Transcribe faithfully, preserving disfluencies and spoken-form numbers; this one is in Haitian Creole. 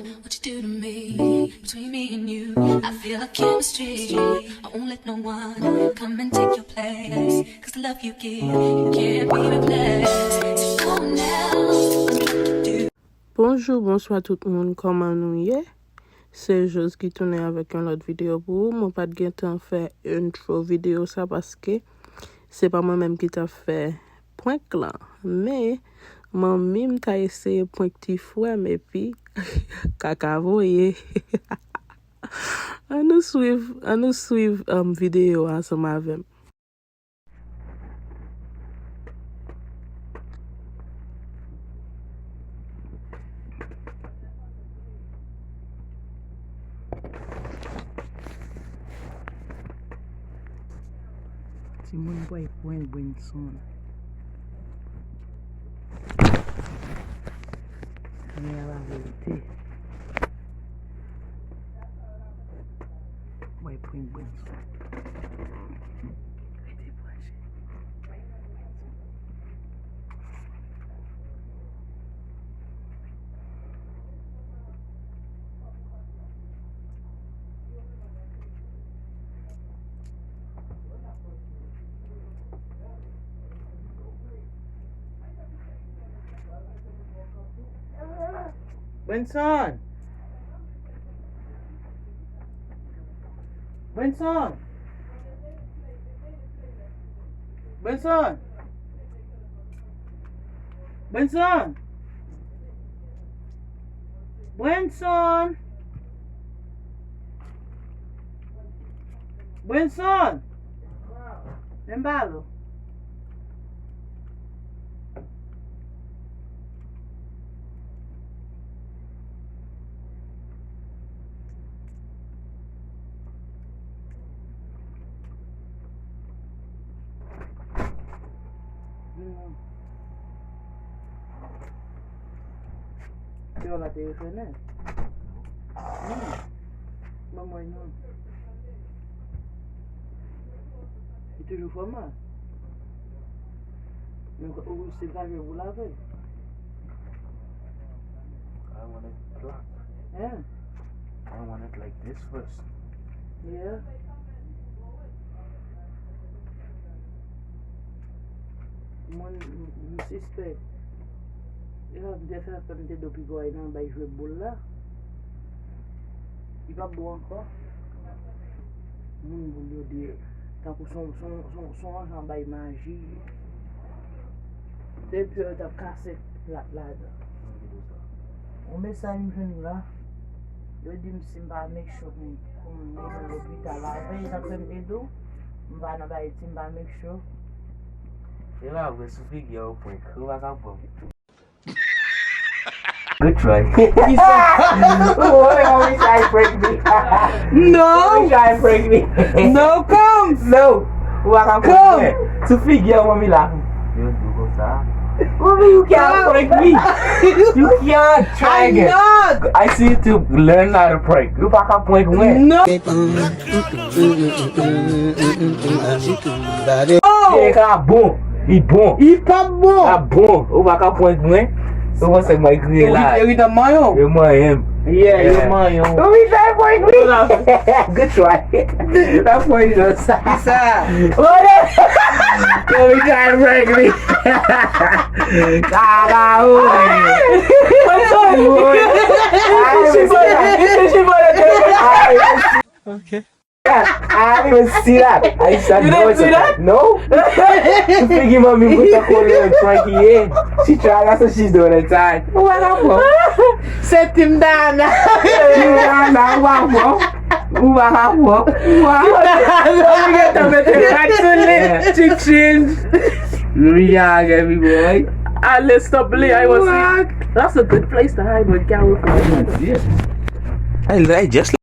What you do to me, between me and you, I feel a chemistry. I won't let no one come and take your place. 'Cause the love you give, you can't be replaced. So go now. Bonjou, bonswa tout moun, kòman nou ye? Se Jos ki tounen avèk yon lòt videyo pou ou. Mwen pa t gen tan fè entwo videyo sa paske se pa mwen menm ki t ap fè prank lan. Men, manmi m ta eseye prank ti frè m epi kaka voye. Ann nou swiv, ann nou swiv, um, videyo a ansanm avè m. Timoun pral pran Brenson. Men a la verite. Mwen pran Brenson. Rete branche. Brenson! Brenson! Brenson! Brenson! Brenson! Brenson! Men m pale w. Te wè la te refè nèt. Hmm. Ban mwen non. Li toujou fè mal. Men ou se pa jwe pou lavel. I want it black. Hein? I want it like this first. Yeah. Mwen, m, m sispèk. E sa m te fè, fè m te do pi gwo nan bay jwe boul la. Li p ap bon ankò. Moun boul yo di tankou son, son, son, son jan bay maji. Se pye yo t ap kase plat ladan. Yon mesaj m jwenn la. Yo di m si m pa make sure pou m, pou m mennen lopital la. Apre, yo t ap fè m ede w. M pa nan bay ti, m pa make sure. E la vre, sou figi a ou prank. Ou pa ka prank. Good try. Woy, mwen try prank mi. No. Mwen try prank mi. No, come. No. Ou pa ka prank mwen. Sou figi a mwen mi la. Yo di w konsa. Mwen, you can't prank me. You can't try again. I see you to learn how to prank. Ou pa ka prank mwen. No. E ka bon. Li bon. Li p ap bon. Li p ap bon. Ou pa ka prank mwen. Ou panse mwen kriye la. Yo ri nan manyen w. Yo manyen m. Yeah, yo manyen w. Ou wi fè prank wi. Good try. La prank jan sa. Ki sa? Yo wi try prank wi. Kaka wi. Ok. I didn't see that. I said, you didn't see that? No. Sou figi manmi m kontan kole yon prank ye. She try, that's what she's doing at time. Ou pa ka pran. Se Team Dana. Team Dana, ou pa ka pran. Ou pa ka pran. Ou pa ka pran. Ou gentan mete rat sou li. Chill, chill. Louis Jagger, mi boy. Ale, stop li. I was. That's a good place to hide with Carol. I, I just